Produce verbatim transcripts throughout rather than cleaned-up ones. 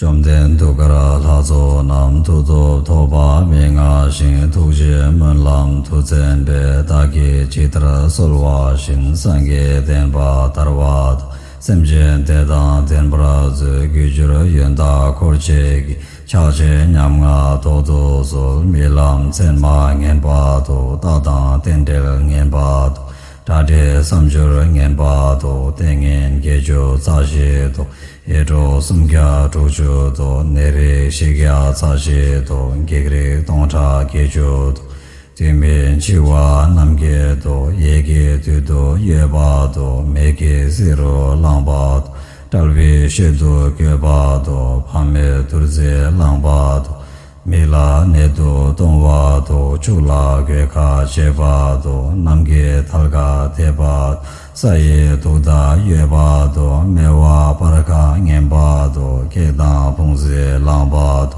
བཅོམ་ལྡན་གདུགས་དཀར་ལྷ་ཚོགས་རྣམས། མཐུ་སྟོབས་ཐོབ་པ་མི་མངའ་ཞིང་། ཐུགས་རྗེའི་སྨོན་ལམ་མཐུ་རྩལ་འཕེལ། བདག་གིས་ཇི་ལྟར་གསོལ་བ་བཞིན། སངས་རྒྱས་བསྟན་པ་དར་བ་དང་། སེམས་ཅན་བདེ་དང་ལྡན་པར་མཛོད། གུས་ཕྱིར་ཡོན་བདག་འཁོར་བཅས་ཀྱི། ཕྱག་བྱས་ཉམ་ང་བདག་ཏུ་གསོལ། རྨི་ལམ་མཚན་མ་ངན་པ་དང་། རྟགས་དང་རྟེན་འབྲེལ་ངན་པ་དང་། དགྲ་འདྲེ་བསམ་སྦྱོར་ངན་པ་དང་། ལྟས་ངན་བརྒྱད་ཅུ་རྩ་བཞི་དང་། ཡེ་འདྲོག་སུམ་བརྒྱ་དྲུག་ཅུ་དང་། ནད་རིགས་བཞི་བརྒྱ་རྩ་བཞི་དང་། བགེགས་རིགས་སྟོང་ཕྲག་བརྒྱད་ཅུ་དང་། དུས་མིན་འཆི་བ་རྣམས་ཀྱི་དོན། ཡི་གེ་དུས་དུ་ཡོད་པ་དང་། མེ་གི་བསིལ་རོ་ལངས་པ་དང་། དཔྲལ་བའི་ཤེད་དུ་བཀོད་པ་དང་། ཕ་མའི་བདུད་རྩི་ལངས་པ་དང་། མིག་ལ་གནད་དུ་གཏོང་བ་དང་། ཕྱུགས་ལ་གོད་ཁ་བྱེད་པ་དང་། གནམ་གྱི་ཐལ་ཁ་འདེབས་པ་དང་། ས་ཡི་དུག་མདའ་གཡོས་པ་དང་། སྨེ་བ་སྤར་ཁ་ངན་པ་དང་། སྐེག་དང་བུང་ཟི་ལངས་པ་དང་།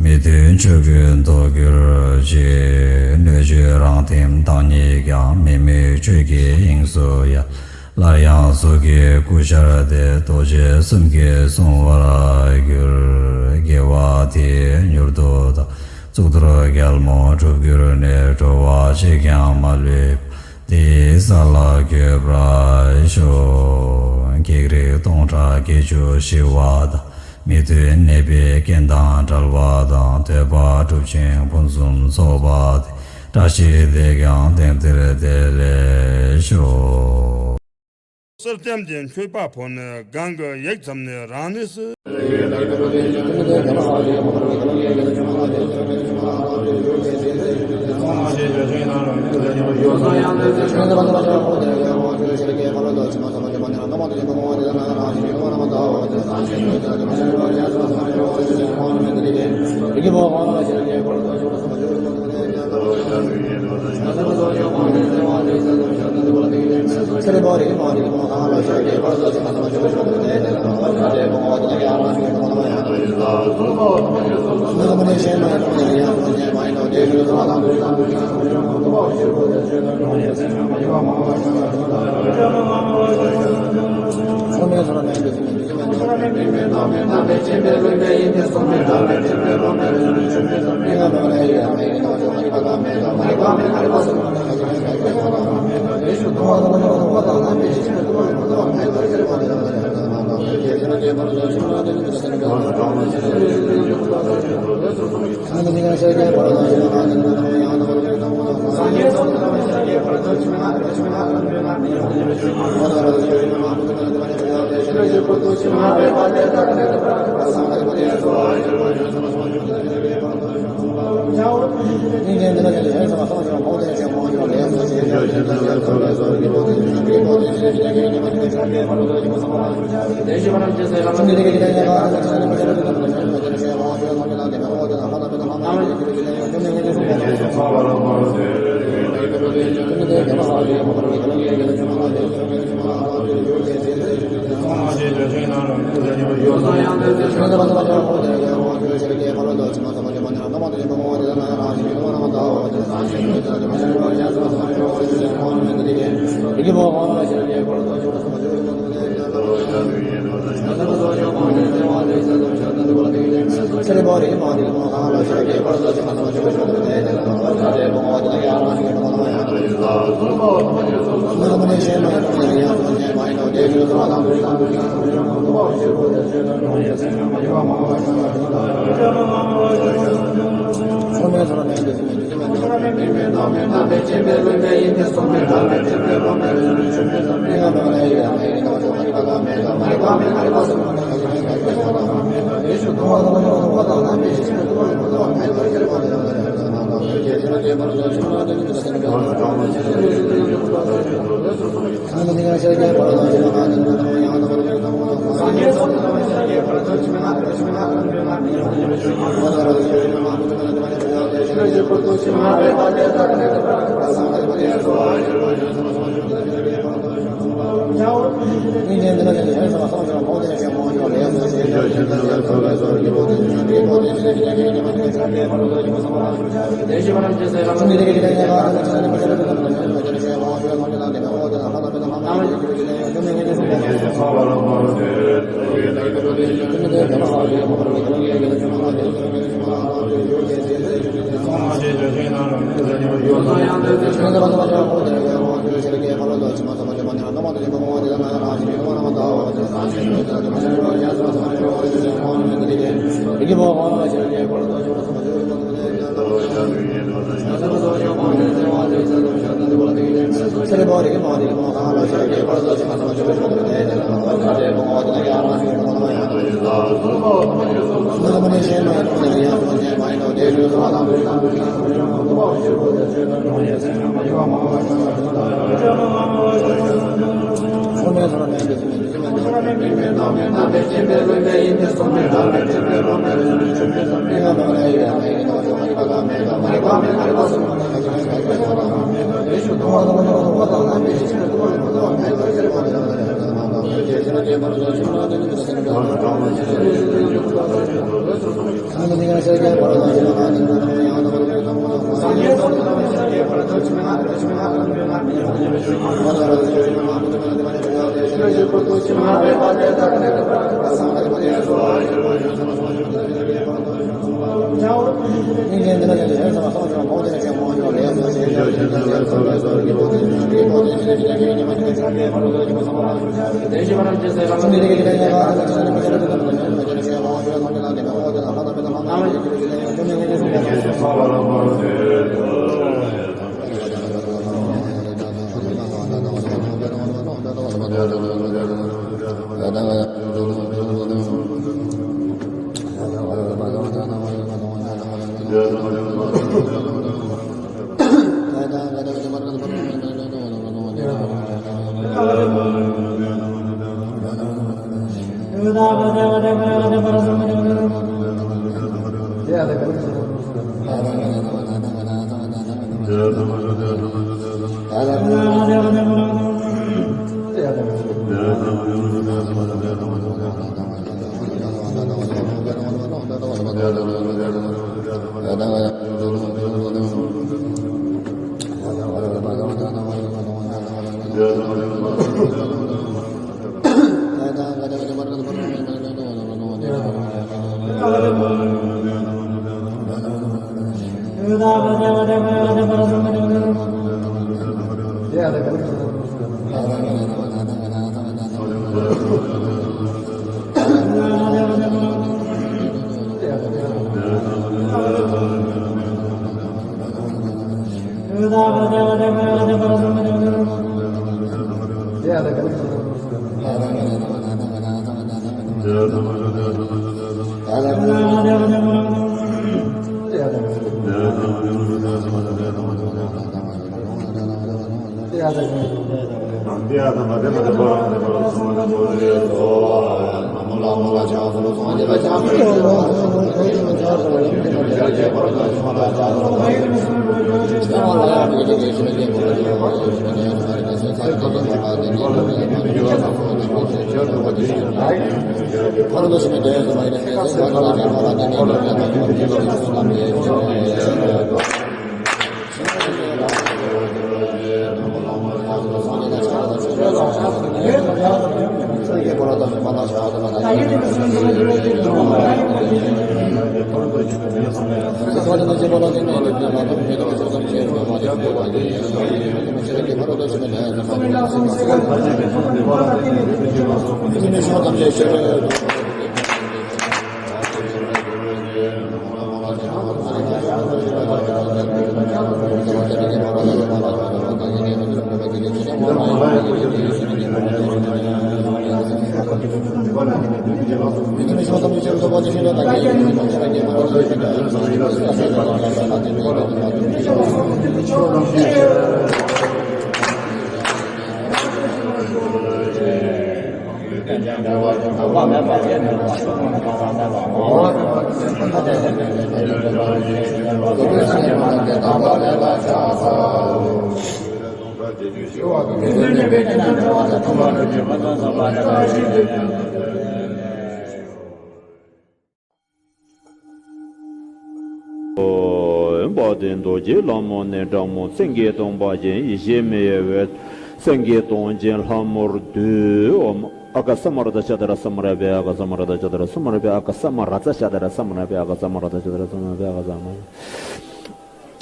མི་མཐུན་ཕྱོགས་ཀུན་ཟློག་གྱུར་ཅིག། སྣོད་བཅུད་རང་ཐིམ་བདག་ཉིད་ཀྱང་། མི་དམིགས་ཆོས་ཀྱི་དབྱིངས་སུ་ཡལ། སླར་ཡང་གཟུགས་ཀྱི་སྐུ་ཤར་ཏེ། རྡོ་རྗེ་གསུམ་གྱིས་བཟུང་བར་འགྱུར། དགེ་བ་དེས་མྱུར་དུ་བདག་གཙུག་ཏོར་རྒྱལ་མོ་འགྲུབ་གྱུར་ནས། འགྲོ་བ་གཅིག་ཀྱང་མ་ལུས་པ། དེའི་ས་ལ་འགོད་པར་ཤོག། བགེགས་རིགས་སྟོང་ཕྲག་བརྒྱད་ཅུ་ཞི་བ་དང་། མི་མཐུན་ནད་པའི་རྐྱེན་དང་བྲལ་བ་དང་། འདོད་པ་འགྲུབ་ཅིང་ཕུན་སུམ་ཚོགས་པ་སྟེ། བཀྲ་ཤིས་དེས་ཀྱང་དེང་འདིར་བདེ་ལེགས་ཤོག། གསེར་སྐྱེམས་ཀྱི་མཆོད་པ་ཕོག་ནས། གང་གི་ཡིད་ཙམ་ནས་རང་གནས་སུ། འོན་པ་དེ་རྡོ་རྗེ་ལྷ་མོ་ནས་དྲག་མོ་སེང་གེ་སྟོང་པ་ཅན་ཡེ་ཤེས་མེ་ཡོ་བས་སེང་གེ་སྟོང་ཅན་ལྷ་མོར་འདུད། ཨོཾ་ཨ་ག་ས་མ་ར་ད་ཤ་ད་ར་ས་མ་ར་བེ་ཨ་ག་ས་མ་ར་ད་ཤ་ད་ར་ས་མ་ར་བེ་ཨ་ག་ས་མ་ར་ད་ཤ་ད་ར་ས་མ་ར་བེ་ཨ་ག་ས་མ་ར་ད་ཤ་ད་ར་ས་མ་ར་བེ་ཨ་ག་ས་མ་ར།